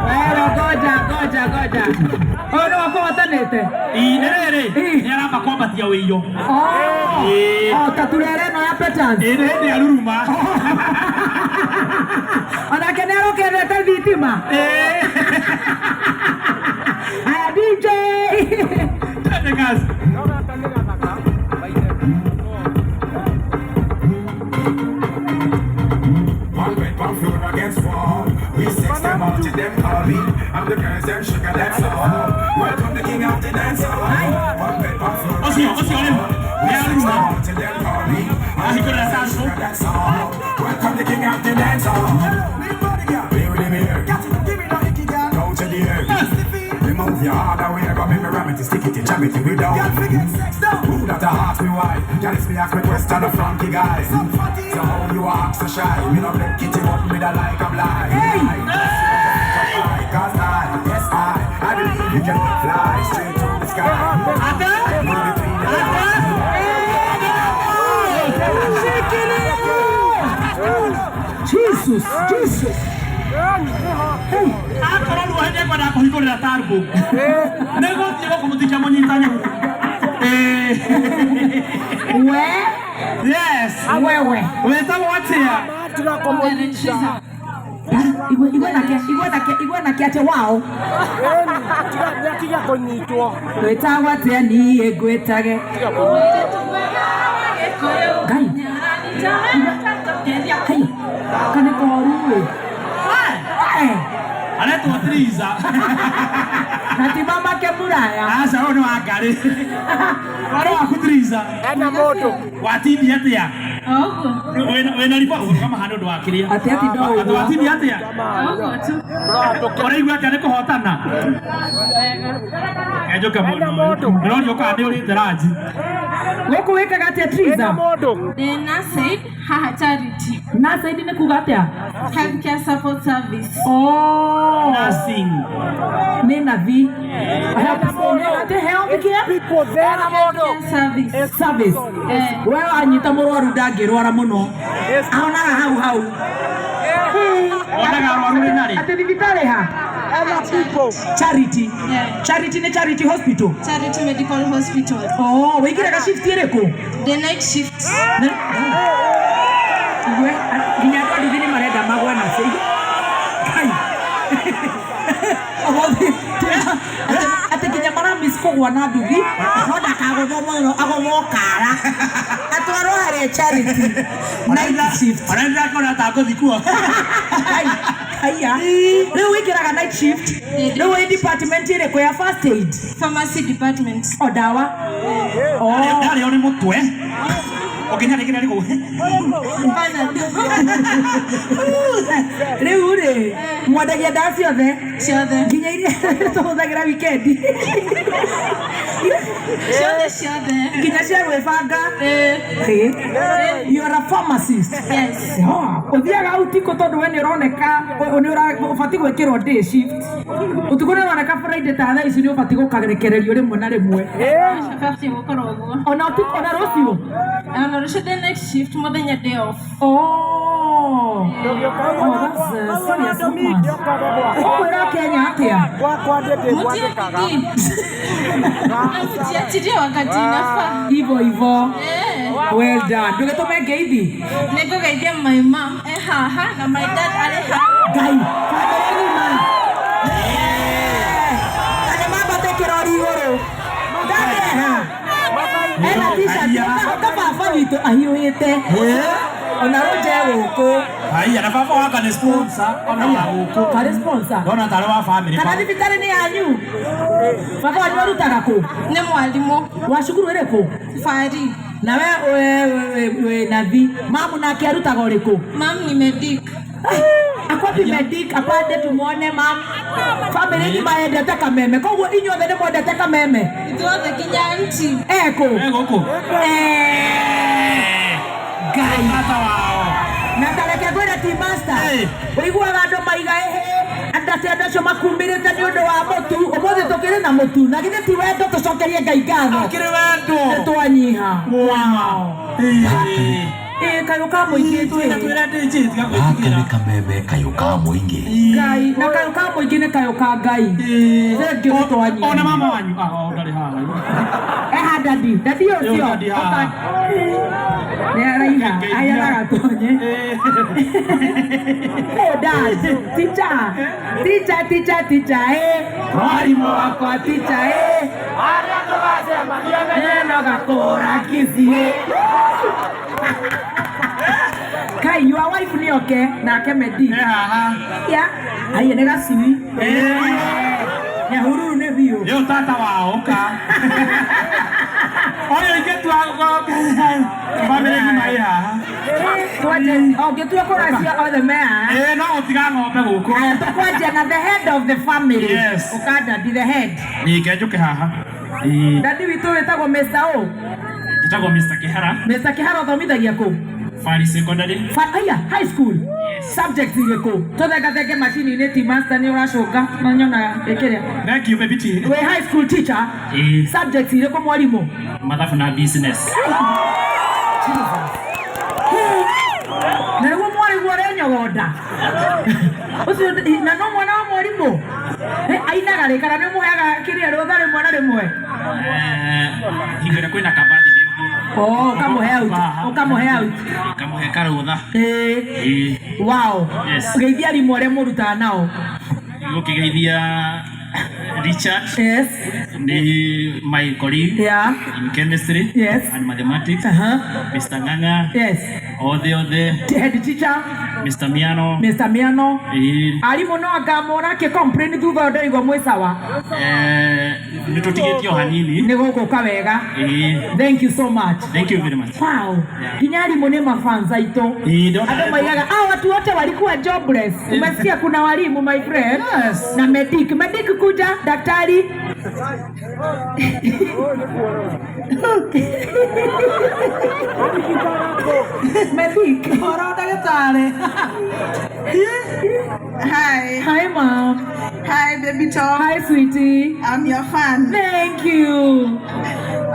Wewe ngoja ngoja ngoja. Ũyũ nĩ wakũhotanĩte? Ii, nĩ rĩrĩ nĩ aramba kwambatia wĩiyo. Oh. Ĩĩ. Oh, ta turere ĩno ya Peters. Ĩĩ, nĩ hĩndĩ aruruma. Onake nĩ arũkĩrĩte thitima. Ĩĩ. Aya DJ. Twende kazi. One bed, one floor against wall. We sex them out to them call me. I'm the girls, them sugar, that's all. Welcome the king of the dance hall. One bed, one floor Ũcio against ũcio rĩu wall. nĩ We sex them aruruma. out to them call me. I'm the Ahingũrĩra girls, them sacũ. sugar, that's all. Welcome the king of the dance hall. Big body girl. Go to the earth. Remove your hard away, go make me ram it, stick it, jam it, we down. Who that a ask me why? Girl, it's me ask me question, the frankie guy. So how you ask so shy? Me no make kitty, but me da like a blind. Hey! Cause I, yes I believe you can fly straight to the sky. Ate? Move between the lines. Jesus, Jesus. Akorwo ruo hĩndĩ ĩkwenda kũhingũrĩra tarbo. Nĩ gũthiĩ gũkũ mũtikĩamũnyita nyamũ. Ĩĩ. We, Yes. wewe. Wĩtagwo atĩa? Igwe igwe nake, igwe nake, igwe nake ate wao. Wĩtagwo atĩa niĩ ngwĩtage. Ngai. Hai, kana koru ĩ. Eh, Aretwo Triza. na ti mamake mũraya. Aca ũyũ nĩ wa Ngarĩ. Mwana waku Triza. Watindi atĩa? Wĩna riboti kũrũgama haha nĩ ũndũ wa kĩrĩa. Atĩ atinda o Atĩ ũguo. watindi atĩa? Ũraigua atĩa nĩ kũhotana? Enjoke mũno. Ndĩrorio kana nĩ ũrĩte ranji. Gũkũ wĩkaga atĩa Triza? The nurse haha charity Nurse aid nĩ kuga atĩa? healthcare support service. Oh. Nursing. Nĩ nathi. Atĩ health care? Healthcare service. Service. Eh. We wanyita mũrwaru ndangĩrwara mũno. Ahonaga hau hau. Wonaga arwaru rĩ na rĩ? Atĩ thibitarĩ ha? Charity. Yeah. Charity nĩ Charity Hospital. Charity Medical Hospital. Oh, wĩingĩraga shift ĩrĩkũ? The night shift. Igue, nginya andũ a nduthi nĩ marenda magwe nacio. Ngai. Ũmũthĩ atĩ nginya maramiss kũgwa na nduthi no ndakagũthwo mũno agũthwo kara atwarwo harĩa Charity night shift. Ona nĩndĩrakĩona ta ngũthi kuo. Ai, Aya. Rĩu wĩingĩraga night shift. Rĩu wĩ department ĩrĩkũ ya first aid? Pharmacy department. O ndawa? Oh. Ndarĩo nĩ mũtwe. Ũngĩnyarĩkĩra nĩ kũu. Panadol. Rĩu rĩ, mwendagia ndawa ciothe? Ciothe. Nginya iria tũhũthagĩra wikendi. Ciothe ciothe. Nginya cia gwĩbanga. Eh, Ĩ, You are a pharmacist. yes. Oh, ũthiaga ũtukũ tondũ we nĩ ũroneka nĩ ũbatiĩ gwĩkĩrwo day shift. Ũtukũ nĩ ũroneka Friday ta thaa ici nĩ ũbatiĩ gũkarekererio rĩmwe na rĩmwe. Batiĩ gũkorwo ũguo. Ona ũtukũ ona rũciũ. Ona rũciũ the night shift mũthenya day off. Oh. Oh, that's a serious woman. Ũkwĩra Kenya atĩa? Mutie bidii. Na mjiachirie wakati inafaa. Hivyo hivyo. Eh. Well done. Ndũgĩtũme ngeithi. Nĩngũgeithia my mom e haha na my dad arĩ haha. Ngai. Bamĩrĩ ng'ima. Na nĩ mambate kĩrori igũrũ. Ndareha. Ena t-shirt. Ta baba witũ ahiũhĩte. Ona rũnje gũkũ. Haiya na baba waka nĩ sponsor ona wa gũkũ. Karĩ sponsor. Ndona tarĩ wa family. Kana thibitarĩ nĩ yanyu? Baba wanyu arutaga kũ? Nĩ mwarimũ. Wa cukuru ĩrĩkũ? Bari. Na we wĩ nathi. Mamu nake arutaga ũrĩkũ? Mam ni medic. Akwapi medic apande tumuone mam. Family ng'ima yendete kameme. Koguo inyuothe nĩ mwendete kameme. Ithuothe nginya auntie. Ekũ? Eh gũkũ. Eh, Ngai. Tata wao. Na tareke ngwĩre ti master. Hey. Ũiguaga andũ maiga ĩhĩ andũ atĩ andũ acio makumĩrĩte nĩ ũndũ wa mũtu. Ũmũthĩ tũkĩrĩ na mũtu. Na githĩ ti wendo tũcokerie Ngai ngatho. Akĩrĩ wendo. Nĩ twanyiha. Wow. Ĩĩ. Ĩ kayũ ka mũingĩ Twĩna njĩ. twĩra ndĩnjĩ tiga Gaka gwĩtigĩra. nĩ kameme kayũ ka mũingĩ. Ngai na kayũ ka mũingĩ nĩ kayũ ka Ngai. Thank you nĩ twanyita. Ona mama wanyu ah oh, ndarĩ haha. Eha dadi, dadi Yo, ũcio. daddy haha. Nĩ araiha, aya ndagatonye. Oh, dad, teacher, teacher, teacher, teacher, eh. Mwarimũ wakwa teacher, eh. Neno gakũra kici, eh. Kai, your wife nĩ oke nake Medi. Eh haha. Ya, aiye nĩ gacui. Eh. Nyahururu nĩ biũ. Rĩu tata wao ka. Ũyũ ingĩtua bamĩrĩ ng'ima ĩ haha. Twanje, ũngĩtua kũracia othe me haha. Ĩ no gũtiga ng'ombe gũkũ. Aya, tũkwanjia na the head of the family. Yes. Ũka daddy the head. Ningĩ njũke haha. Ĩ Daddy witũ wĩtagwo Mr. O. njĩtagwo Mr. Kĩhara, Mr. Kĩhara ũthomithagia kũ? Fari Secondary. Aya, high school. Subjects irĩkũ? Tũthengathenge macini-inĩ ti master nĩ ũracũnga na nyonaga ĩkĩrĩa. Thank you baby T. Wĩ high school teacher. Ĩ Subjects irĩkũ mwarimũ? mathabu na business. Na nĩguo mwarĩguo ũrenyogonda. Ũcio na no mwana wa mwarimũ. Ainaga rĩ kana nĩ ũmũheaga kĩrĩa rũtha rĩmwe na rĩmwe? Eh, hingo ĩrĩa kwĩna kabathi Oh, ũkamũhe out. Ũkamũhe out. Kamũhe karũtha. Ĩĩ. Ĩ Wow. Yes. Geithia arimũ arĩa mũrutaga nao. gũkĩgeithia Richard Yes. nĩ my colleague Yeah. in chemistry Yes. and mathematics. Uh-huh. Mr. Ng'ang'a Yes. othe othe Head teacher, Mr. Miano Mr. Miano. ĩ Arimũ no anga mona akĩ complain thutha ũyũ ndĩraigua mwĩ sawa. eh, nĩ tũtigĩtie o hanini. Nĩ gũgũka wega. Ĩ Thank you so much. thank you very much. Wow. Yeah. Nginya arimũ nĩ mafans aitũ. Ĩ ndona Andũ maigaga ah, watu wote walikuwa jobless. Umesikia kuna walimu my friend. Yes. Na medic. Medic kuja daktari. Medic. Oro ndagĩtarĩ. Hi. Hi mom. Hi, baby Tom. Hi sweetie. I'm your fan. Thank you.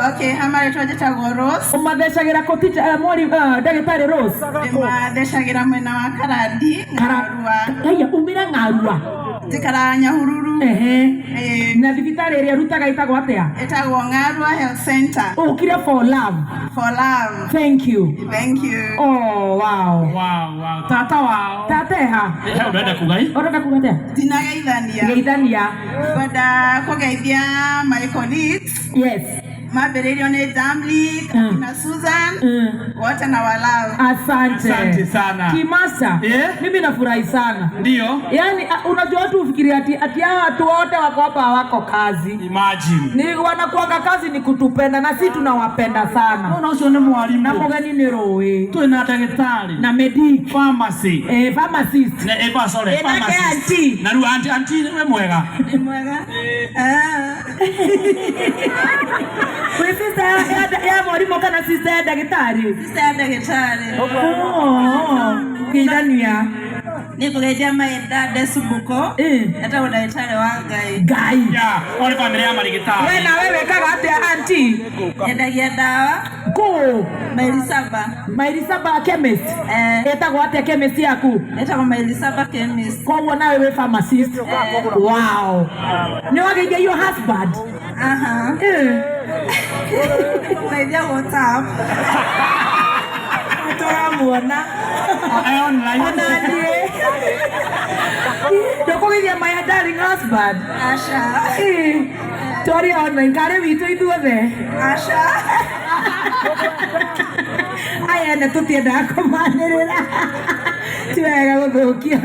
Okay, hamarĩtwa njĩtagwo Rose. Ũmathecagĩra kũ teacher mwari ndagĩtarĩ Rose? Ndĩmathecagĩra mwena wa Karandi, Ng'arua. Aya, umĩra Ng'arua. Njikaraga Nyahururu. Ehe. Ĩĩ, Na thibitarĩ ĩrĩa ũrutaga ĩtagwo atĩa? ĩtagwo Ng'arua Health Center Ũkire for love. for love. Thank you. Thank you. Oh, wow. Wow, wow. Tata wao. Tata eha. He ũrenda kuga ĩ? Ũrenda kuga atĩa? Ndinageithania. Geithania. Ngwenda kũgeithia my colleagues Yes. mambĩrĩirio nĩ Jamli na Susan wote na walau. Asante. Asante sana. Kimasa. Eh? Mimi nafurahi sana. Ndio. Yaani unajua watu hufikiria ati ati hawa watu wote wako hapa hawako kazi. Imagine. Ni wanakuanga kazi ni kutupenda na si tunawapenda sana. Nona ũcio nĩ mwarimũ. Na mũgeni nĩ rũĩ. Twĩna ndagĩtarĩ. Na medic. Pharmacy. Pharmacist. Ne eba sorry. Ĩ, nake pharmacist. auntie. Na rĩu auntie auntie we mwega. Nĩ mwega. Ah. Wĩ sister ya mwarimũ kana sister ya ndagĩtarĩ? Sister ya ndagĩtarĩ. Oh, geithania. Nĩ kũgeithia my dad Esumbuko. Etagwo ndagĩtarĩ wa Ngai. Ngai. Ya, ole bamĩrĩ ya marĩgĩtarĩ. We nawe wĩkaga atĩa auntie? Nyendagia ndawa Kũ? maili saba. Maili saba chemist. Eh. Ĩtagwo atĩa chemist yaku? Etagwo maili saba chemist. Koguo nawe wĩ pharmacist. Wow. Nĩ wageithia your husband? Aha. Geithia WhatsApp. Tũramuona. Eh, online. Ona niĩ. Ndũkũgeithia my darling husband? Asha. Twaria online karĩ witũ ithuothe. Asha. Aya ene tũtiendaga kũmanĩrĩra. Ti wega gũthũkia.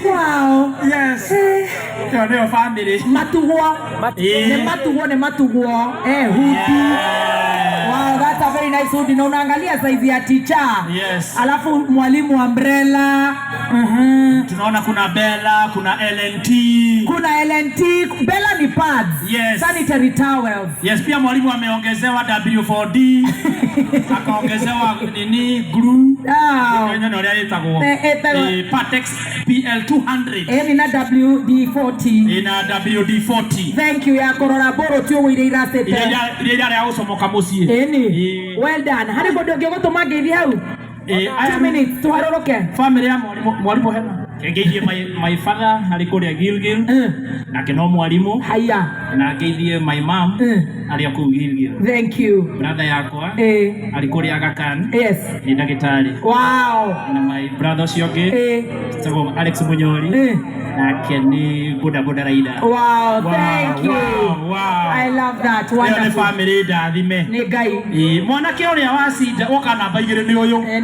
Wow. Yes. Ĩyo nĩyo family. Matugwo. Ĩĩ. Nĩ matugwo, nĩ matugwo. Hoodie. Wow, that's a very nice hoodie. Na unaangalia size ya teacher. Yes. Alafu mwalimu umbrella. Tunaona kuna Bella, kuna LNT. Kuna LNT. Bella ni pads. Yes. Sanitary towels. Yes, pia mwalimu ameongezewa W4D. Akaongezewa nini glue. Ah. Nyo nyo ũrĩa ĩtagwo. Ĩtagwo- Patex PL200. Ĩni na WD40. Ina WD40. Thank you ya kũrora mbũrũ ti ũguo iria iracĩte. Iria irarĩa gũcomoka mũciĩ. Ĩni. Ĩĩ. Well done. Harĩ mũndũ ũngĩ ũgũtũma ngeithi hau? Aya 2 minutes tuharũrũke. Family ya mwarimũ hena ngeithie my father arĩ kũrĩa Gilgil, nake no mwarimũ. Haya. Na ngeithie my mom arĩ o kũu Gilgil. Thank you. Brother yakwa arĩ kũrĩa Aga Khan, nĩ ndagĩtarĩ. Na my brother ũcio ũngĩ etagwo Alex Munyori, nake nĩ boda boda rider. Wow, thank you. Wow. I love that. Ĩyo nĩ Wonderful. family ndathime. Nĩ Ngai. Ĩĩ, mwanake ũrĩa wacinda woka namba 2 nĩ ũyũ. Nĩ